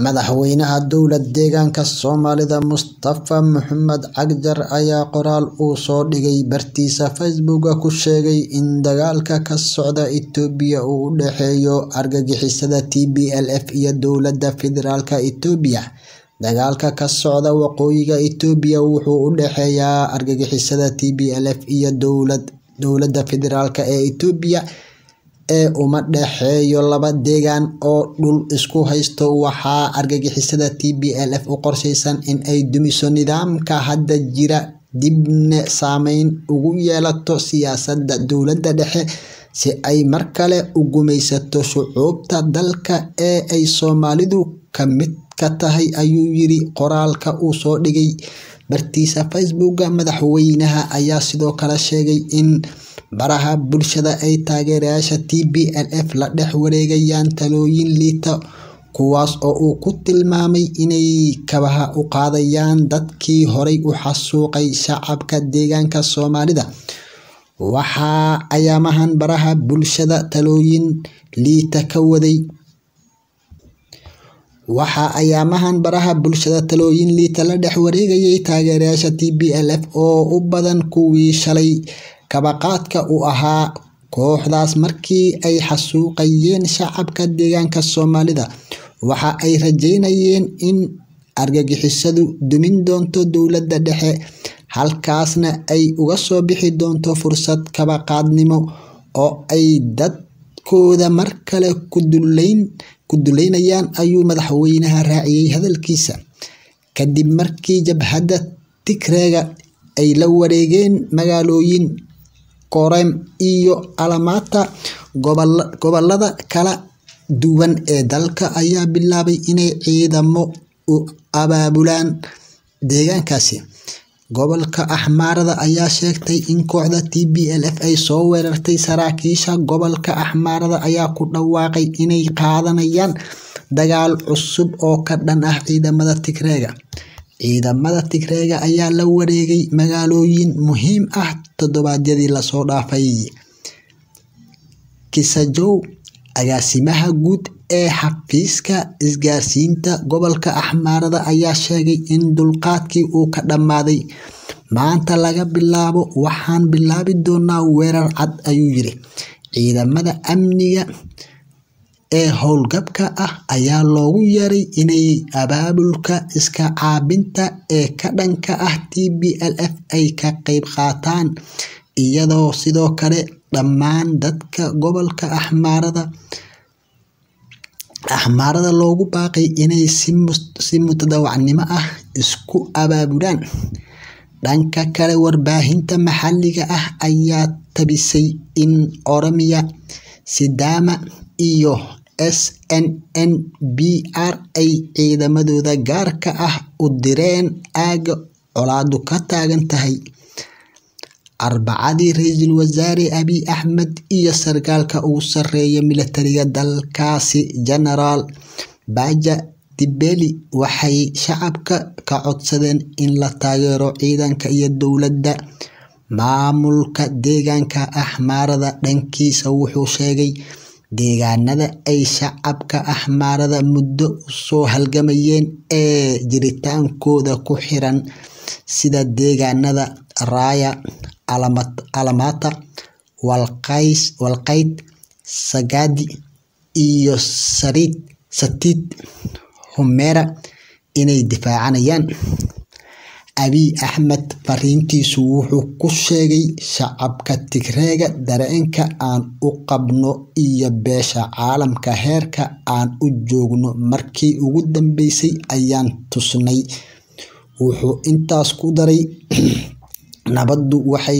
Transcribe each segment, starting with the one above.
Madaxweynaha dowlad deegaanka Soomaalida Mustafa Maxamed Cagjar ayaa qoraal uu soo dhigay bartiisa Facebook ku sheegay in dagaalka ka socda Itoobiya uu u dhexeeyo argagixisada TPLF iyo dowladda federaalka Itoobiya. Dagaalka ka socda waqooyiga Itoobiya wuxuu u dhexeeyaa argagixisada TPLF iyo dowladda federaalka ee Itoobiya ee uma dhexeeyo laba deegaan oo dhul isku haysto. Waxaa argagixisada TPLF u qorsheysan in ay dumiso nidaamka hadda jira, dibna saameyn ugu yeelato siyaasadda dowladda dhexe si ay mar kale u gumaysato shucuubta dalka ee ay Soomaalidu ka mid ka tahay, ayuu yiri qoraalka uu soo dhigay bartiisa Facebook. Madaxweynaha ayaa sidoo kale sheegay in baraha bulshada ay taageerayaasha TPLF la dhex wareegayaan talooyin liita, kuwaas oo uu ku tilmaamay inay kabaha u qaadayaan dadkii horay u xasuuqay shacabka deegaanka Soomaalida. Waxaa ayaamahan baraha bulshada talooyin liita ka waday Waxaa ayaamahan baraha bulshada talooyin liita la dhex wareegayay taageerayaasha TPLF oo u badan kuwii shalay kabaqaadka u ahaa kooxdaas markii ay xasuuqayeen shacabka deegaanka Soomaalida. Waxa ay rajeynayeen in argagixisadu dumin doonto dowladda dhexe, halkaasna ay uga soo bixi doonto fursad kabaqaadnimo oo ay dadkooda mar kale ku duleynayaan, ayuu madaxweynaha raaciyay hadalkiisa. Kadib markii jabhadda Tigreega ay la wareegeen magaalooyin Korem iyo Alamata, gobollada kala duwan ee dalka ayaa bilaabay inay ciidamo u abaabulaan deegaankaasi. Gobolka Axmaarada ayaa sheegtay in kooxda TPLF ay soo weerartay. Saraakiisha gobolka Axmaarada ayaa ku dhawaaqay inay qaadanayaan dagaal cusub oo ka dhan ah ciidamada Tigreega. Ciidamada Tigreega ayaa la wareegay magaalooyin muhiim ah toddobaadyadii lasoo dhaafay. Kisajow, agaasimaha guud ee xafiiska isgaarsiinta gobolka Axmaarada, ayaa sheegay in dulqaadkii uu ka dhammaaday. Maanta laga bilaabo waxaan bilaabi doonaa weerar cad, ayuu yiri. Ciidamada amniga ee howlgabka ah ayaa loogu yeeray inay abaabulka iska caabinta ee ka dhanka ah TPLF ay ka qayb qaataan, iyadoo sidoo kale dhammaan dadka gobolka Axmaarada loogu baaqay inay si mutadawacnimo ah isku abaabulaan. Dhanka kale, warbaahinta maxalliga ah ayaa tabisay in Oromiya, Sidama iyo SNNPR ay ciidamadooda gaarka ah u direen aagga colaaddu ka taagan tahay. Arbacadii, Ra'iisul Wasaare Abiy Ahmed iyo sarkaalka ugu sarreeya militariga dalkaasi Generaal Baja Dibeli waxay shacabka ka codsadeen in la taageero ciidanka iyo dowladda. Maamulka deegaanka Axmaarada dhankiisa wuxuu sheegay deegaanada ay shacabka Axmaarada muddo u soo halgamayeen ee jiritaankooda ku xiran, sida deegaanada Raya, Alamata, Walqayt, Sagadi iyo Satit Humera inay difaacanayaan. Abiy Ahmed fariintiisu wuxuu ku sheegay shacabka Tigreega dareenka aan u qabno iyo beesha caalamka heerka aan u joogno markii ugu dambeysay ayaan tusnay. Wuxuu intaas ku daray, nabaddu waxay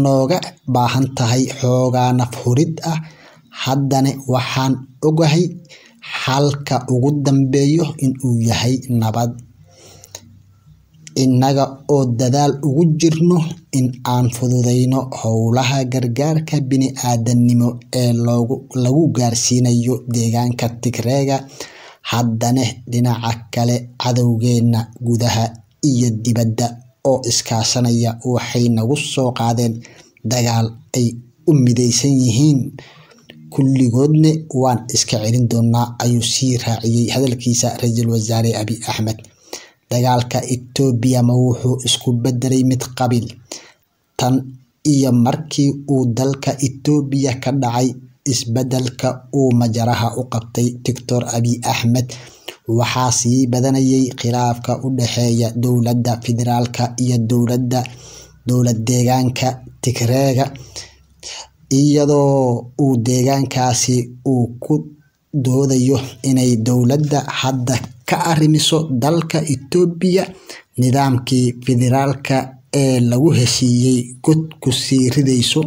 nooga baahan tahay xoogaa naf hurid ah, haddana waxaan ogahay xalka ugu dambeeya inuu yahay nabad. Innaga oo dadaal ugu jirno in aan fududeyno howlaha gargaarka bini'aadantinimo ee lagu gaarsiinayo deegaanka Tigreega, haddana dhinaca kale cadowgeena gudaha iyo dibadda oo iskaashanaya waxay nagu soo qaadeen dagaal ay u mideysan yihiin. Kulligoodna waan iska celin doonaa, ayuu sii raaciyay hadalkiisa Ra'iisul Wasaare Abiy Ahmed. Dagaalka Itoobiya ma wuxuu isku beddelay mid qabiil? Tan iyo markii uu dalka Itoobiya ka dhacay isbeddelka uu majaraha u qabtay Dr. Abiy Ahmed, waxaa sii badanayay khilaafka u dhexeeya dowladda federaalka iyo dowlad deegaanka Tigreega, iyadoo uu deegaankaasi uu ku doodayo inay dowladda hadda ka arrimiso dalka Itoobiya nidaamkii federaalka ee lagu heshiiyay god ku sii ridayso.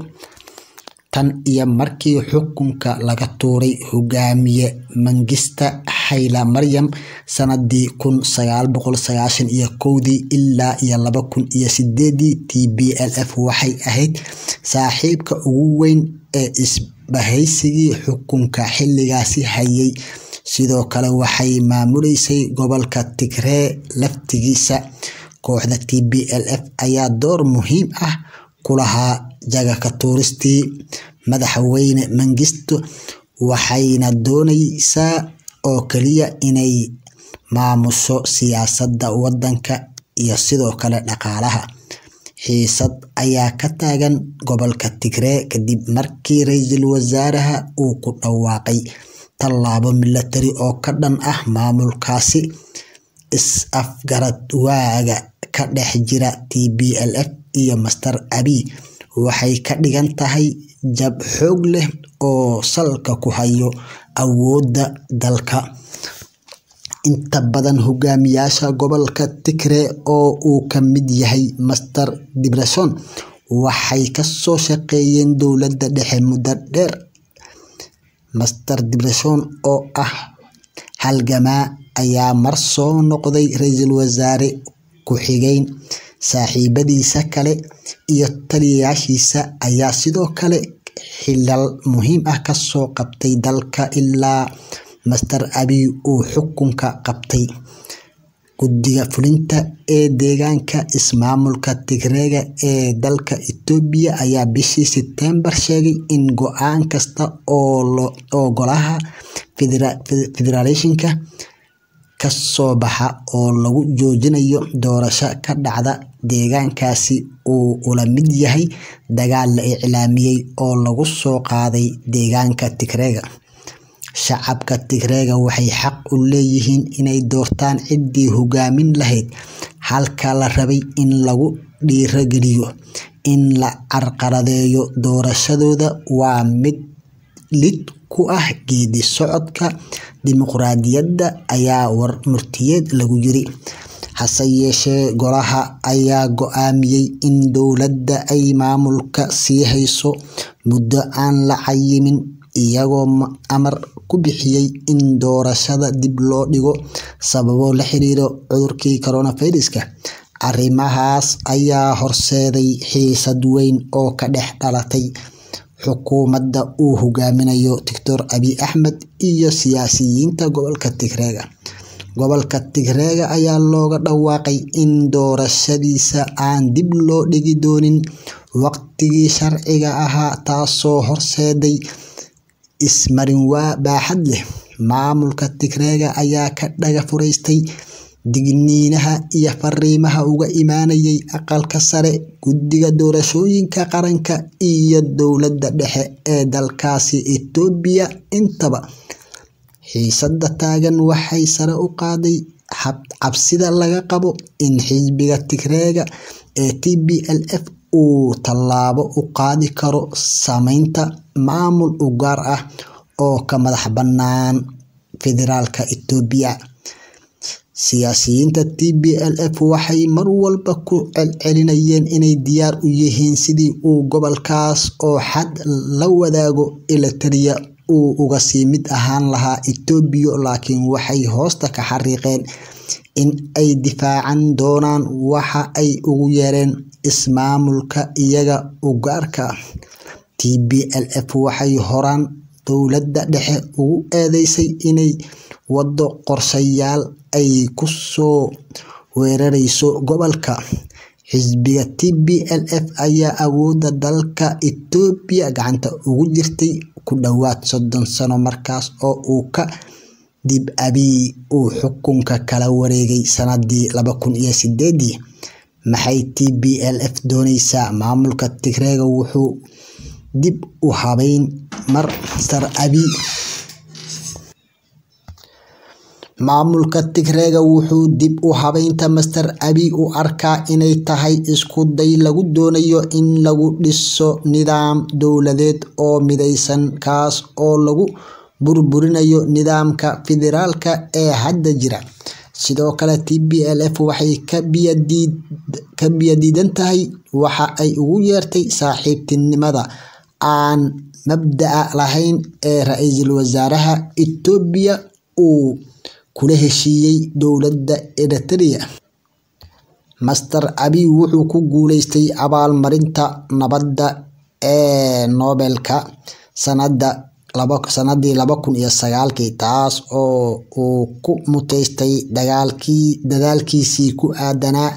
Tan iyo markii xukunka laga tuuray hogaamiye Mangista Hailemariam sanadii 1991 ilaa iyo 2008, TPLF waxay ahayd saaxiibka ugu weyn ee isbahaysigii xukunka xilligaasi hayay. Sidoo kale waxay maamuleysay gobolka Tigray laftigiisa. Kooxda TPLF ayaa door muhiim ah ku lahaa jaga ka tuuristii madaxweyne Mengistu, waxayna doonaysaa oo kaliya inay maamusho siyaasadda waddanka iyo sidoo kale dhaqaalaha. Xiisad ayaa ka taagan gobolka Tigray kadib markii ra'iisul wasaaraha uu ku dhawaaqay tallaabo milatari oo ka dhan ah maamulkaasi. Is-afgarad waaga ka dhex jira TPLF iyo Master Abiy waxay ka dhigan tahay jab xoog leh oo salka ku hayo awoodda dalka. Inta badan hogaamiyaasha gobolka Tigray oo uu ka mid yahay Master Debretsion waxay ka soo shaqeeyeen dowladda dhexe muddo dheer. Master Debretsion oo ah halgamaa ayaa mar soo noqday ra'iisul wasaare ku xigeen. Saaxiibadiisa kale iyo taliyayaashiisa ayaa sidoo kale xilal muhiim ah ka soo qabtay dalka ilaa Master Abiy uu xukunka qabtay. Guddiga fulinta ee deegaanka ismaamulka Tigreega ee dalka Itoobiya ayaa bishii Sebtembar sheegay in go'aan kasta oo golaha federaalka ka soo baxa oo lagu joojinayo doorasho ka dhacda deegaankaasi uu ula mid yahay dagaal la iclaamiyay oo lagu soo qaaday deegaanka Tigreega. Shacabka Tigreega waxay xaq u leeyihiin inay doortaan ciddii hogaamin lahayd, halka la rabay in lagu dhiirrigeliyo in la carqaladeeyo doorashadooda waa mid lid ku ah geedi socodka dimuqraadiyadda, ayaa war murtiyeed lagu yiri. Hase yeeshee, golaha ayaa go'aamiyay in dowladda ay maamulka sii hayso muddo aan la cayimin, iyagoo amar ku bixiyay in doorashada dib loo dhigo sababo la xiriira cudurkii coronavirus-ka. Arrimahaas ayaa horseeday xiisad weyn oo ka dhex dhalatay xukuumadda uu hogaaminayo Dr. Abiy Ahmed iyo siyaasiyiinta gobolka Tigreega. Gobolka Tigreega ayaa looga dhawaaqay in doorashadiisa aan dib loo dhigi doonin waqtigii sharciga ahaa, taasoo horseeday ismarinwaa baaxad leh. Maamulka Tigreega ayaa ka dhaga furaystay digniinaha iyo fariimaha uga imaanayay aqalka sare, guddiga doorashooyinka qaranka iyo dowladda dhexe ee dalkaasi Itoobiya intaba. Xiisadda taagan waxay sare u qaaday cabsida laga qabo in xisbiga Tigreega ee TPLF uu tallaabo u qaadi karo sameynta maamul u gaar ah oo ka madax bannaan federaalka Itoobiya. Siyaasiyiinta TPLF waxay mar walba ku celcelinayeen inay diyaar u yihiin sidii uu gobolkaas oo xad la wadaago Eritrea uu uga sii mid ahaan lahaa Itoobiya, laakiin waxay hoosta ka xariiqeen in ay difaacan doonaan waxa ay ugu yeereen ismaamulka iyaga u gaarka ah. TPLF waxay horaan dowladda dhexe ugu eedeysay inay waddo qorshayaal ay ku soo weerarayso gobolka. Xisbiga TPLF ayaa awoodda dalka Itoobiya gacanta ugu jirtay ku dhawaad 30 sano, markaas oo uu ka dib Abiy uu xukunka kala wareegay sanadii 2008. Maxay TPLF dooneysaa? Maamulka Tigreega wuxuu dib u habeyn Master Abiy. Maamulka Tigreega wuxuu dib u habeynta Master Abiy u arkaa inay tahay isku day lagu doonayo in lagu dhiso nidaam dowladeed oo mideysan, kaas oo lagu burburinayo nidaamka federaalka ee hadda jira. Sidoo kale, TPLF waxay ka biyo diidan tahay waxa ay ugu yeertay saaxiibtinimada aan mabda'a lahayn ee ra'iisul wasaaraha Itoobiya uu kula heshiiyay dowladda Eritrea. Master Abiy wuxuu ku guuleystay abaalmarinta nabadda ee Nobel-ka sanadii 2009, taas oo uu ku muteystay dadaalkiisii ku aadanaa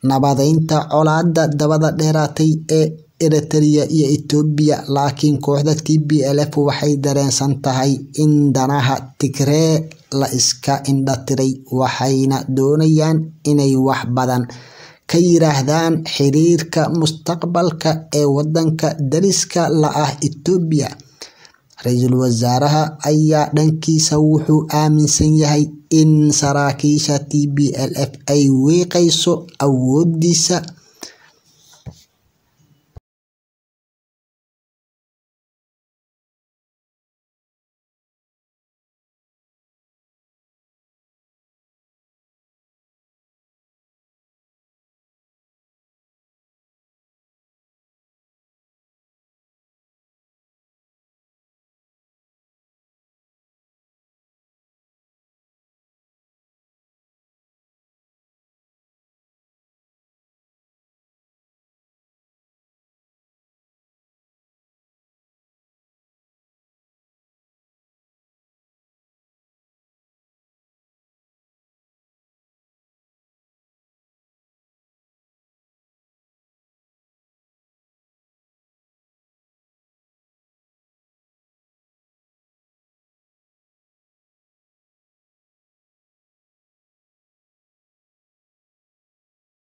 nabadeynta colaadda dabada dheeraatay ee Eritrea iyo Itoobiya. Laakiin kooxda TPLF waxay dareensan tahay in danaha Tigree la iska indhatiray, waxayna doonayaan inay wax badan ka yiraahdaan xiriirka mustaqbalka ee wadanka dariska la ah Itoobiya. Ra'iisul wasaaraha ayaa dhankiisa wuxuu aaminsan yahay in saraakiisha TPLF ay wiiqayso awoodiisa.